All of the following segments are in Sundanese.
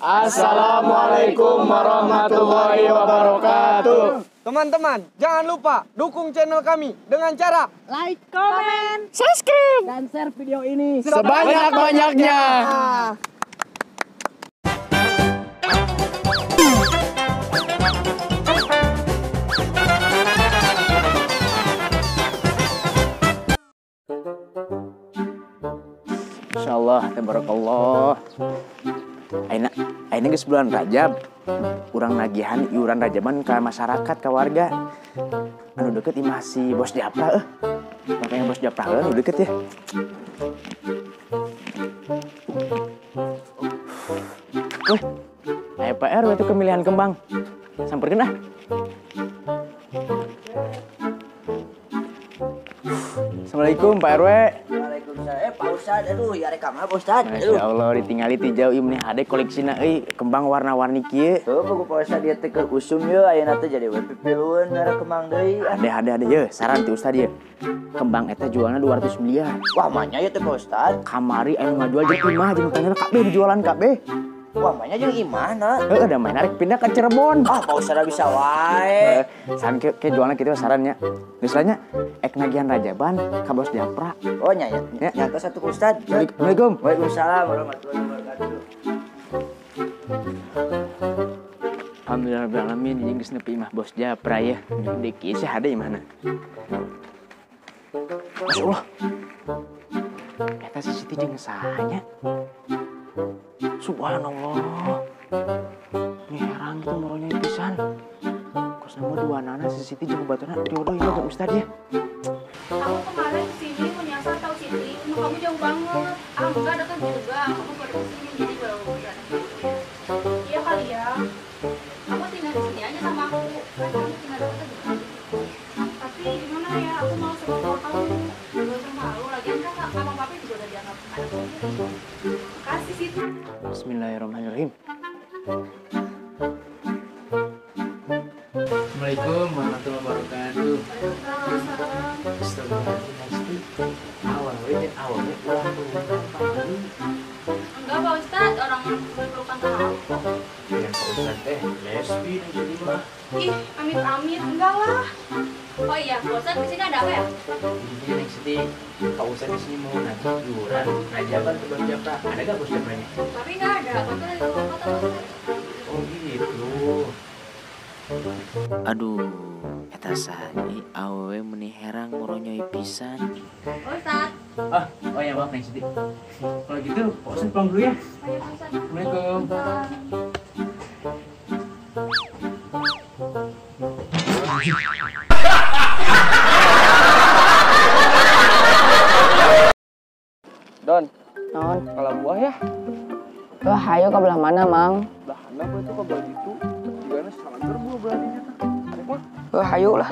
Assalamualaikum warahmatullahi wabarakatuh. Teman-teman, jangan lupa dukung channel kami dengan cara like, comment, subscribe, dan share video ini sebanyak-banyaknya. Insyaallah, tabarakallah. Aina, aina geus bulan Rajab. Urang nagihan iuran rajaban ke masyarakat, ke warga. Anu deket imah si Bos Japra euy. Makanya Bos Japra anu deket ya. Weh, aya Pak RW itu kemilihan kembang. Samperkeun ah. Assalamualaikum Pak RW. Waalaikumsalam. Pak Ustad, aduh ya rek kamar Pak Ustad. Masya Allah, ditinggali ti jauh ieu meni hade koleksina euy kembang warna-warni kieu. Heuh, puguh Pak Ustad ieu teh keur usum yeuh ayeuna teh jadi we pipilueun era kembang deui. Hade hade hade yeuh, saran ti Ustad ieu. Kembang eta jualna 200 miliar. Wah, manya ieu teh Pak Ustad. Kamari anu ngajual jeung imah jeung tanyana kabeh dijualan kabeh. Wah, manya jeung imah na. Heuh, da main arek pindah ke Cirebon. Ah, Pak Ustad bisa wae. Saran ke jualna kitu sarannya. Misalnya ek nagihan rajaban ka Bos Japra. Oh nya ya. Nyata satu Pak Ustad. Assalamualaikum. Waalaikumsalam warahmatullahi wabarakatuh. Alhamdulillah rabbil alamin jeung geus nepi imah Bos Japra ya. Gede kieu sih hade imahna. Masyaallah. Eta si Siti jeung saha nya? Subhanallah. Ngeherang gitu moronya pisan. Kos nama dua nana si Siti jeung baturna jodoh ieu jeung Ustad ya. Aku kemarin kesini mau nyasar tau Siti, rumah kamu jauh banget. Ah enggak, dekat juga. Aku baru kesini jadi baru datang. Iya kali ya. Kamu tinggal di sini aja sama aku. Kan kamu tinggal dekat juga. Tapi gimana ya, aku mau sama mama kamu. Gak usah malu, lagian kan sama papi juga udah dianggap anak sendiri. Makasih Siti. Bismillahirrahmanirrahim. Assalamualaikum warahmatullahi wabarakatuh. Astagfirullahaladzim. Awalnya ulah pelukan Pak Haji. Enggak Pak Ustad, orang pelukan tahu kok. Ya Pak Ustad teh lesbi jadi mah. Ih, amit-amit, enggak lah. Oh iya, Pak Ustad kesini ada apa ya? Ini Neng Siti, Pak Ustad kesini mau nagih iuran rajaban ke Bos Japra. Ada gak Bos Japranya? Tapi nggak ada, Bapak lagi keluar kota Pak Ustad. Oh gitu. Aduh, eta saha awewe meni herang moronyoy pisan. Pak Ustad. Ah, oh ya maaf Neng Siti. Kalau gitu Pak Ustad pulang dulu ya. Oh iya Pak Ustad. Assalamualaikum. Don, non, kalau buah ya? Wah, hayo ke belah mana, Mang? Belah mana gua itu ke belah itu. Gimana salager buah beraninya tah. Arek mah. Wah, hayo lah.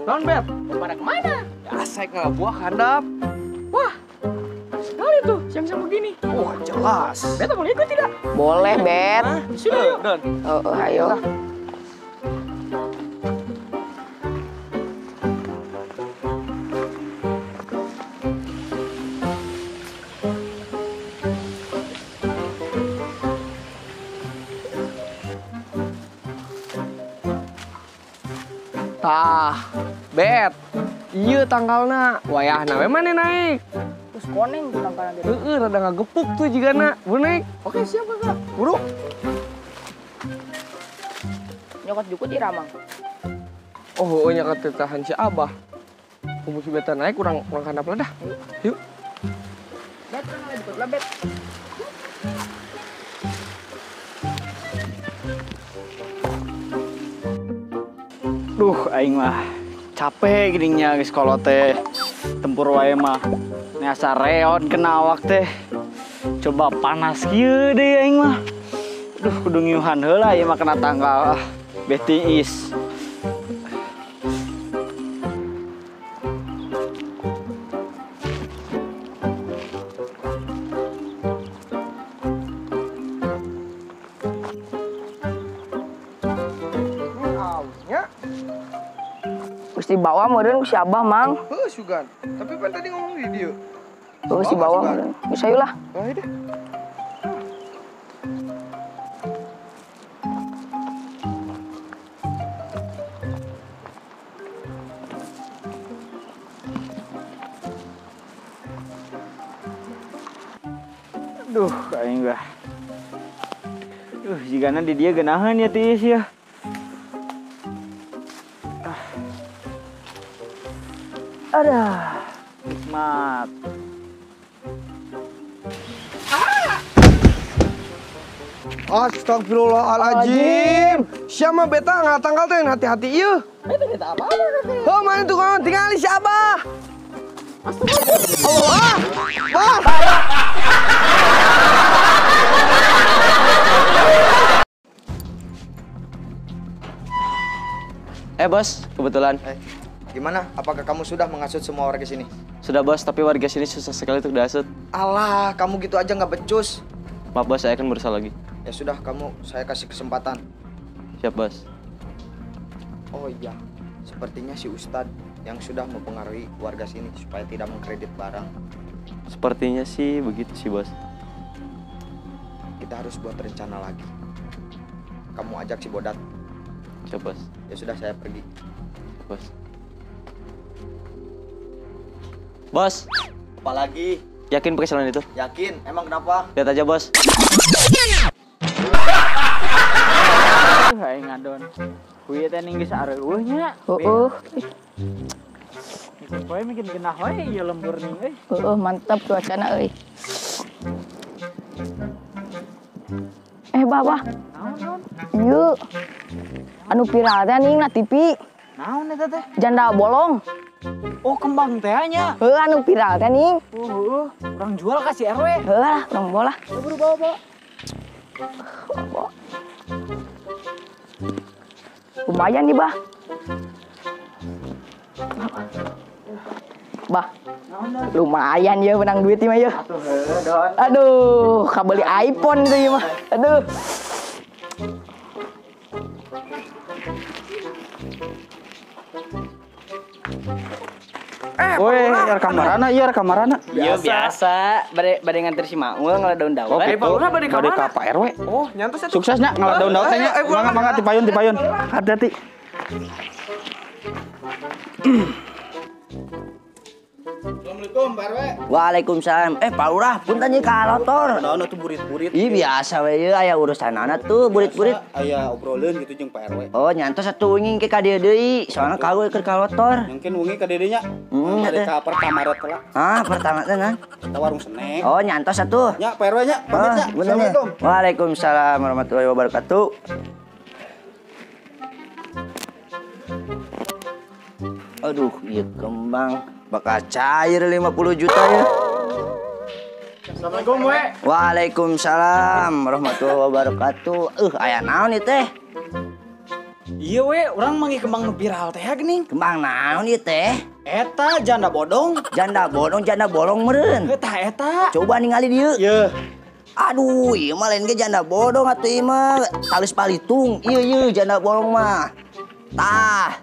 Don, Bet. Mau pada kemana? Ya, saya nggak buah handap. Wah, sekali tuh siang-siang begini. Wah, jelas. Beta boleh ikut tidak? Boleh, Bet. Sudah, yuk. Don. Oh, ayo. Tah, Bet. Iya tangkalna, wayahna we mane naik. Terus koneng tangkalna gitu. Heeh, rada ngagepuk tuh jigana. Buru naik. Oke, siap Kakak. Buru. Nyokot jukut iramang. Oh, heueuh nyokot tahan si Abah. Kumu si Beta naik urang urang handap lah dah. Yuk. Bet kan jukut lah, Bet. Duh, aing mah capek gininya geus kolot teh. Tempur wae mah. Asa reot kena awak teh. Coba panas kieu deui aing mah. Duh, kudu ngiuhan heula ieu mah kena tanggal. Ah, beh tiis. Si bawa meureun ku si Abah, Mang. Heuh, sugan. Tapi pan tadi ngomong di dieu. Heuh, si bawa meureun. Geus ayo lah. Ayo deh. Duh, aing bah. Duh, jigana di dia geunaheun ya tiis ya. Aduh, nikmat. Astagfirullahaladzim. Siapa beta ngatangkal teh hati-hati ieu. Eta beta apa? Heuh, mana tukang tingali si Abah. Allah. Bah. Bos, kebetulan. Gimana? Apakah kamu sudah menghasut semua warga sini? Sudah, Bos, tapi warga sini susah sekali untuk dihasut. Alah, kamu gitu aja nggak becus. Maaf, Bos, saya akan berusaha lagi. Ya sudah, kamu saya kasih kesempatan. Siap, Bos. Oh iya, sepertinya si Ustadz yang sudah mempengaruhi warga sini supaya tidak mengkredit barang. Sepertinya sih begitu sih, Bos. Kita harus buat rencana lagi. Kamu ajak si Bodat. Siap, Bos. Ya sudah, saya pergi. Siap, Bos. Bos. Apalagi? Yakin pakai celana itu? Yakin. Emang kenapa? Lihat aja, Bos. Aing ngadon. Kuy teh ning geus areueuh nya. Heueuh. Poe mikir genah we ieu lembur ning euy. Heueuh, mantap cuacana euy. Bah. Naon? Ieu. Anu viral teh ning na TV. Naon eta teh? Janda bolong. Oh, kembang teh nya. Heuh, anu viral teh ning. Heuh, urang jual ka si RW. Heuh lah, urang bawa lah. Buru bawa, bawa. Bawa. Lumayan nih, Bah. Bah. Lumayan ya menang duit mah ya. Aduh, kabeli iPhone itu ya mah. Aduh. Woi, kamarana ieu kamarana. Iya biasa, bade nganter si Maul ngala daun dawet. Oke, Pak Lurah bade ka mana? Bade ka Pak RW. Oh, nyantos atuh. Sukses nya ngala daun dawet nya. Mangga mangga tipayun tipayun. Hati-hati. Assalamualaikum Pak RW. Waalaikumsalam. Pak Lurah, punten ieu ka alotor. Naon atuh burit-burit. Ih biasa we ieu aya urusanana tuh burit-burit. Aya obroleun gitu jeung Pak RW. Oh, nyantos atuh wengi ke ka dieu deui. Soalna kawe keur ka alotor. Mungkin wengi ka dieu nya. Bade ka pertama teh lah. Ah, pertama teh nah. Eta warung snack. Oh, nyantos atuh. Nya Pak RW nya, pamit nya. Assalamualaikum. Waalaikumsalam warahmatullahi wabarakatuh. Aduh, ieu kembang bakal cair 50 juta ya. Assalamualaikum, we. Waalaikumsalam warahmatullahi wabarakatuh. Aya naon ieu teh? Iya we, urang manggih kembang nu viral teh geuning. Kembang naon ieu teh? Eta janda bodong. Janda bodong, janda bolong meureun. Eta eta. Coba ningali dieu. Yeuh. Aduh, ieu mah lain ge janda bodong atuh ieu mah talis palitung. Ieu ieu janda bolong mah. Tah.